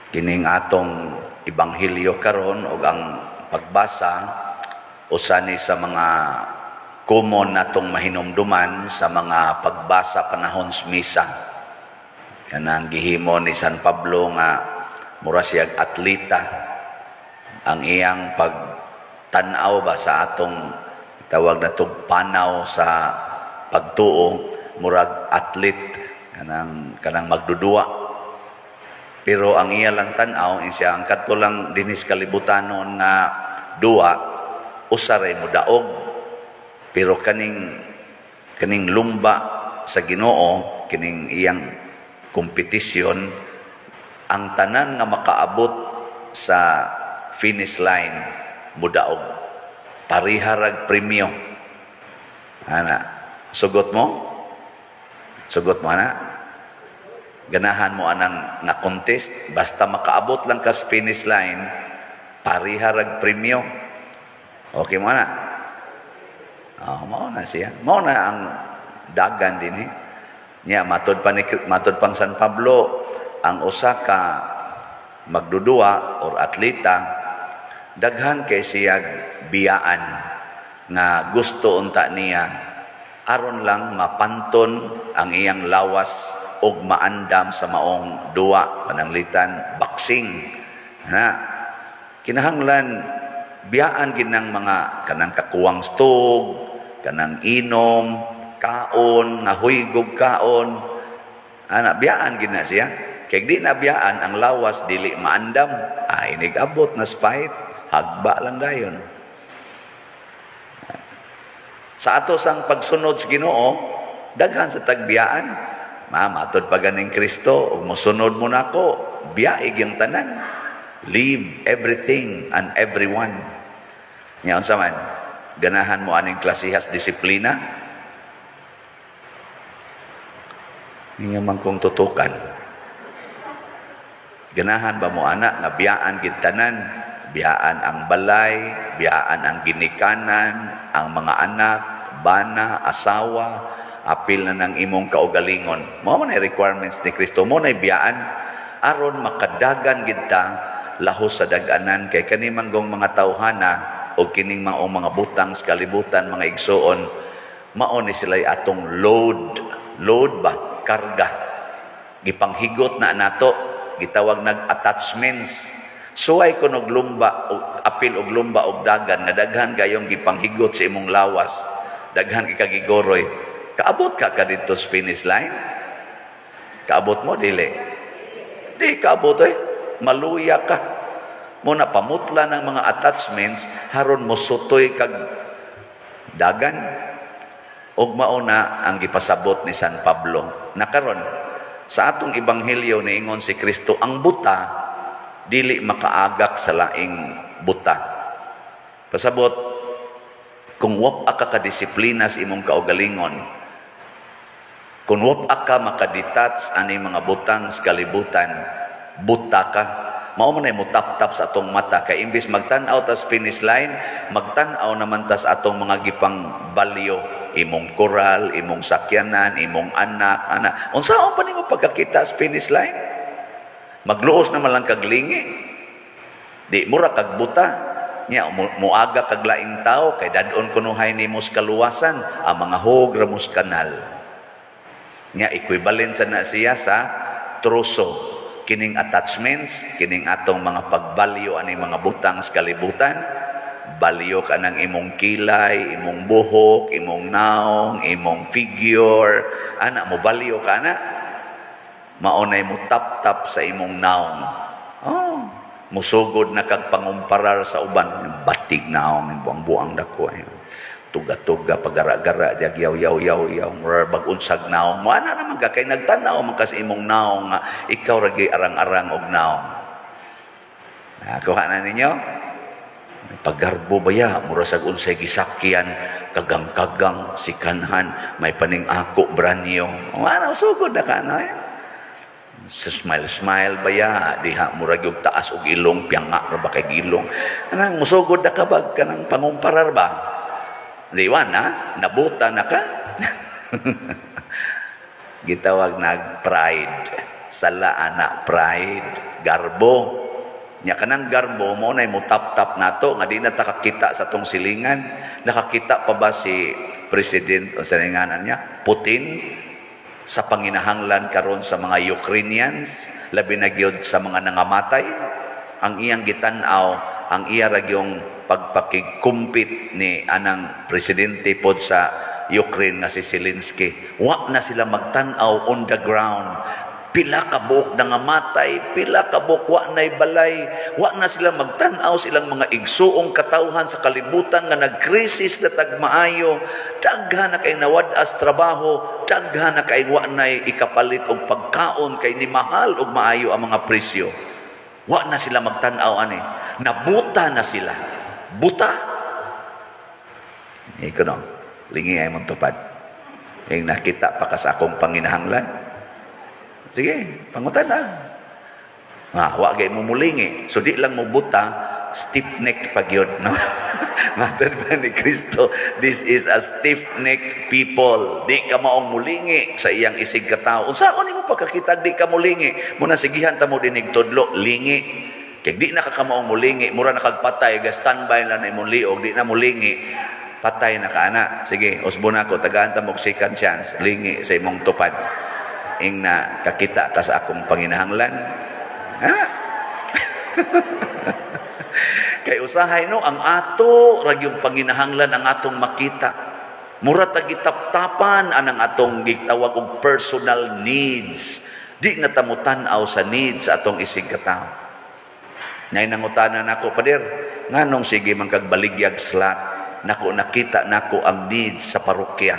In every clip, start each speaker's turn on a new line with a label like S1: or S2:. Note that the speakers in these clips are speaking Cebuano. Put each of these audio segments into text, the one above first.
S1: Kining atong ebanghelyo karon ug ang pagbasa, usa ni sa mga common natong mahinumduman sa mga pagbasa panahon sa misa. Kanang gihimo ni San Pablo nga mura siyag atleta, ang iyang pagtan-aw ba sa atong tawag na panaw sa pagtuo, murag athlete, kanang magdudua. Pero ang iya lang tan-aw siya ang kadto lang dinis kalibutanon nga duwa, usa ray modaog, pero kaning lumba sa Ginoo, kining iyang kompetisyon, ang tanan nga makaabot sa finish line mudaog, pariharag premyo ana. Sugot mo, sugot mo ana, ganahan mo anang nga contest, basta makaabot lang ka sa finish line, pariharag premyo. Okay mo na? Oh, mao na siya, mao na ang dagan din eh. Nya matod pa ni, matod pang San Pablo, ang usa ka magdudua or atleta, daghan kay siya biyaan nga gusto unta niya aron lang mapanton ang iyang lawas og maandam sa maong duwa, pananglitan boxing na kinahanglan biyaan ginang mga kanang kakuwang stog, kanang inom, kaon nga huygog kaon ana, biyaan gid na siya. Kay di na biyaan ang lawas, dili maandam, ay inig-abot na fight, hagba lang dayon. Sa ato sang pagsunod sa Ginoo, daghan sa tagbiyaan. Ma, matod pa ganing Kristo, ug mosunod mo nako, biyaig yung tanan. Leave everything and everyone. Nya unsa man? Ganahan mo aning klasihas disiplina? Inyo man kong tutukan. Ganahan ba mo ana nga biyaan gid tanan? Biyaan ang balay, biyaan ang ginikanan, ang mga anak, bana, asawa, apil na ng imong kaugalingon. Mao man ay requirements ni Kristo. Mo na biyaan aron makadagan gid ta lahos sa dag-anan, kay kani manggong mga tawhana o kining mga butang sa kalibutan, mga igsuon, mao ni sila'y atong load. Load ba? Karga. Gipanghigot na nato, gitawag nag attachments. Suway ko og lumba, apil og lumba og dagan nga daghan kayong gipanghigot sa imong lawas. Daghan kay kagigoroy. Kaabot ka ka dito sa finish line? Kaabot mo dili? Di kaabot eh. Maluya ka. Muna pamutla ng mga attachments haron mo sutoy kag dagan. Og mao na ang gipasabot ni San Pablo. Nakaron sa atong ebanghelyo, niingon si Kristo, ang buta dili makaagak sa laing buta. Pasabot, kung wa ka kadisiplina sa imong kaugalingon, kung wa ka makadetach ani mga butang sa kalibutan, buta ka. Mao man ay mutap-tap sa atong mata kay imbis magtan-aw tas finish line, magtan-aw naman tas atong mga gipang balyo, imong koral, imong sakyanan, imong anak, ana. Unsaon pa nimo pagkakita sa finish line? Magluos naman lang kag lingi. Di mura kag buta. Nya muaga kag laing tao kay dad-on kunuhay nimo sa kaluwasan, ang mga hog ra mos kanal. Nya equivalent sa na siya sa troso. Kining attachments, kining atong mga pagbalyo ani mga butang sa kalibutan, balyo ka ng imong kilay, imong buhok, imong naong, imong figure, ana mo balyo ka na. Maunay mo tap-tap sa imong naong. Oh, musugod na kag pangumparar sa uban, batig naong, buang-buang dako ay. Tuga-tuga, pagara-gara, diag yaw yaw yaw yaw, mura bag-unsag naong. Wala naman ka kay nagtanaw man ka sa imong naong nga ikaw ra gyud arang-arang og naong. Nakuha na ninyo? Paggarbo ba ya, mura sag unsay gisakyan, kagang-kagang, sikanhan, may paning ako, branyo. Wala, sugod na ka, no, eh? Sa smile-smile ba ya, diha murag yung taas og ilong, piyanga ra ba kay ilong. Anang musugod na ka ba, kanang pangumparar ba? Liwan na, nabuta na ka. Gitawag nag pride. Sala ana, pride, garbo. Nya kanang garbo mo na mo tap-tap nato nga di na ta kakita sa tong silingan. Nakakita pa ba si President, o sa ngalan niya, Putin, sa panginahanglan karon sa mga Ukrainians, labi na gyud sa mga nangamatay? Ang iyang gitan-aw, ang iya ra gyung pagpakigkumpit ni anang presidente pod sa Ukraine nga si Zelensky. Wa na sila magtan-aw on the ground, pila ka buok nangamatay, pila ka buok wa nay balay. Wa na sila magtan-aw silang mga igsuong katawhan sa kalibutan nga nagkrisis na tagmaayo, daghan na kay nawad-as trabaho, daghan na kay wa nay ikapalit og pagkaon kay ni mahal og maayo ang mga presyo. Wa na sila magtan-aw ani, nabuta na sila, buta. Iko no, lingi ay mong tupad. Yung nakita pa ka sa akong panginahanglan? Sige, pangutan na. Ah, wa gay mo mulingi. So di lang mo buta, stiff-necked pa gyud, no? Matod pa ni Kristo, this is a stiff-necked people. Di ka maong mulingi sa iyang isig katao. Unsa ko nimo pagkakita di ka mulingi? Muna sigihan ta mo dinig tudlo, lingi. Kay di na ka kamaong mulingi, mura na kagpatay, ga standby lang na imong liog, di na mulingi. Patay na ka ana. Sige, usbo na ako, tagaan ta mo second chance, lingi sa imong tupad. Ing na kakita ka sa akong panginahanglan? Ha? Kay usahay no, ang ato ra yung panginahanglan ang atong makita. Mura ta gitaptapan anang atong gitawag og personal needs. Di na ta motan-aw sa needs sa atong isig katao. Ngay nangutana nako, "Pader, nganong sige man kag baligyag slot?" Nako, nakita nako ang needs sa parokya.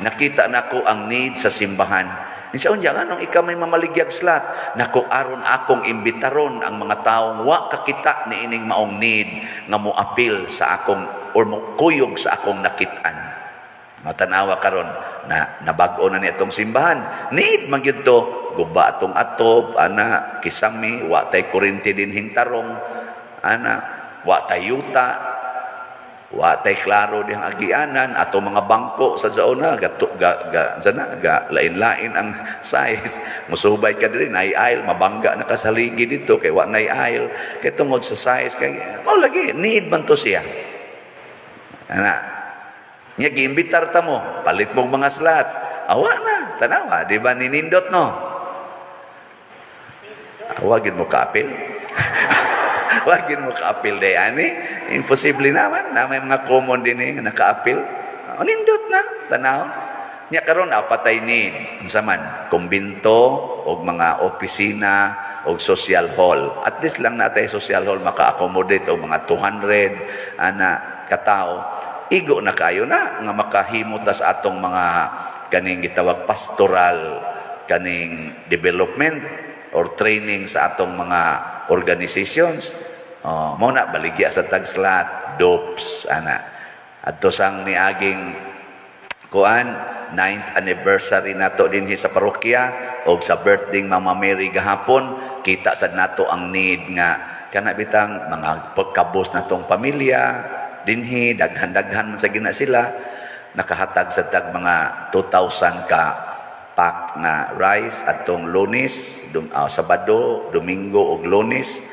S1: Nakita nako ang needs sa simbahan. Insa unya, nganong ikaw may mamaligyag slot? Nako, aron akong imbitaron ang mga taong wa kakita ni ining maong need nga mo apil sa akong or mo kuyog sa akong nakit-an. Nga tanawa karon na nabag-o na ni atong simbahan. Need man gyud to, guba atong atob ana, kisami, wa tay kuryente dinhing tarong ana, wa tay yuta, wa tay klaro dihang agianan, ato mga bangko sa zona ga ga, ga, sana ga lain-lain ang size. Musubay ka diri, nay aisle, mabangga na ka sa haligi dito kay wa nay aisle kay tungod sa size, kay mao lagi need man to siya ana. Nya giimbitar ta mo, palit mong mga slots, awa na tanawa, di ba ninindot no? Awa gid mo kaapil. Wag mo kaapil day ani. Imposible naman na may mga common din eh, nakaapil. O, nindot na, tanaw. Nya karon apatay ni unsa man, kumbinto og mga opisina og social hall. At least lang natay social hall maka-accommodate og mga 200 ana katao. Igo na kayo na nga makahimo ta sa atong mga kaning gitawag pastoral kaning development or training sa atong mga organizations. Oh, mo na baligya sa tagslat, dopes ana. Adto sang niaging kuan, 9th anniversary nato dinhi sa parokya og sa birthday Mama Mary gahapon, kita sad nato ang need nga kana bitang mga pagkabos natong pamilya dinhi, daghan-daghan man sa gina sila, nakahatag sa tag mga 2,000 ka pack na rice atong Lunes, Sabado, Domingo ug Lunes.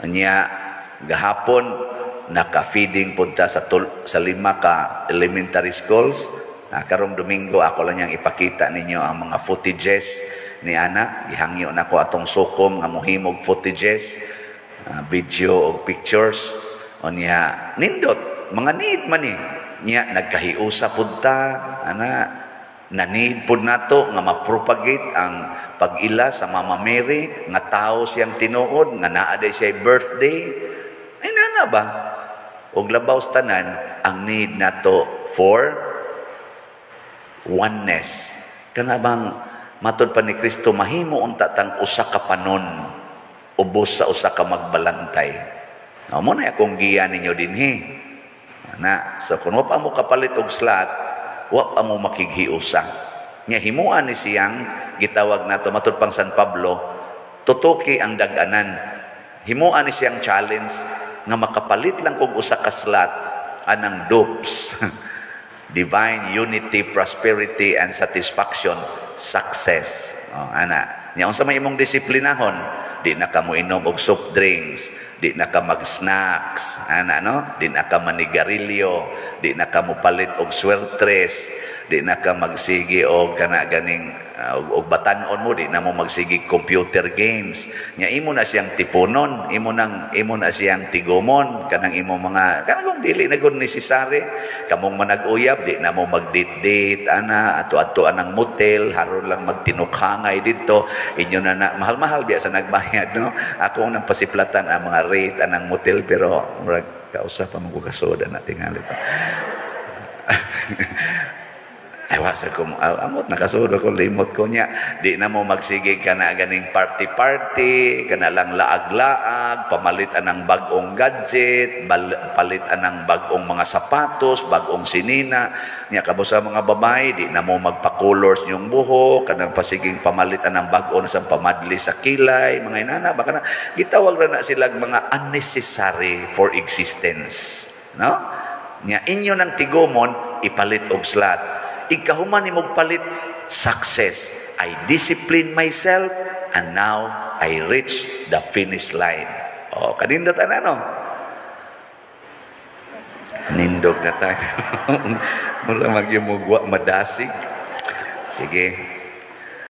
S1: Nya gahapon naka-feeding pud ta sa lima ka elementary schools. Karong Domingo ako lang niyang ipakita ninyo ang mga footages ni ana. Gihangyo nako atong sukom nga mohimog footages, video og pictures. Unya nindot, mga need man ni. Nya nagkahiusa pud ta ana, na need pud nato nga ma-propagate ang pag-ila sa Mama Mary nga tao siyang tinuod nga naa day siya birthday. Ay nana ba? Og labaw sa tanan, ang need nato for oneness. Kana bang matod pa ni Kristo, mahimo unta tang usa ka panon ubos sa usa ka magbalantay. Mo na akong giya ninyo dinhi. Na, so kung wa pa mo kapalit og slot, wa pa mo makighiusa. Nya himuan ni siyang gitawag nato matud pang San Pablo, tutuki ang dag-anan. Himuan ni siyang challenge nga makapalit lang kog usa ka slot anang dupes. Divine Unity, Prosperity, and Satisfaction, success. Oh, ana. Nya unsa may imong disiplinahon? Di na ka mo inom og soft drinks, di na ka mag-snacks, ana, no? Di na ka manigarilyo, di na ka mopalit og swertres, di na ka magsigi og kana ganing og batan-on mo, di na mo magsigi computer games. Nya imo na siyang tipunon, imo na siyang tigumon kanang imo mga kanang kung dili na gud necessary. Kamong manag-uyab, di na mo mag-date-date ana, ato-ato anang motel, haron lang magtinukhangay dito. Inyo na na mahal-mahal biya sa nagbayad, no? Ako ang pasiplatan ang mga rate anang motel, pero murag kausa pa mo ko kasoda na tingali pa. Ay, wa sa ko, amot nakasuod ko, limot ko niya. Di na mo magsige ka na ganing party-party, kana lang laag-laag, pamalit anang bag-ong gadget, palit anang bag-ong mga sapatos, bag-ong sinina. Nya kabo sa mga babae, di na mo magpa-colors yung buhok, kanang pasiging pamalit anang bag-o na sa pamadli sa kilay, mga inana, baka na, gitawag ra na silang mga unnecessary for existence. No? Nya inyo nang tigumon, ipalit og slot. Ikahuman ni palit, success. I discipline myself and now I reach the finish line. O, kanindot ana, no? Nindog na tayo. Mura magyumugwa madasig. Sige.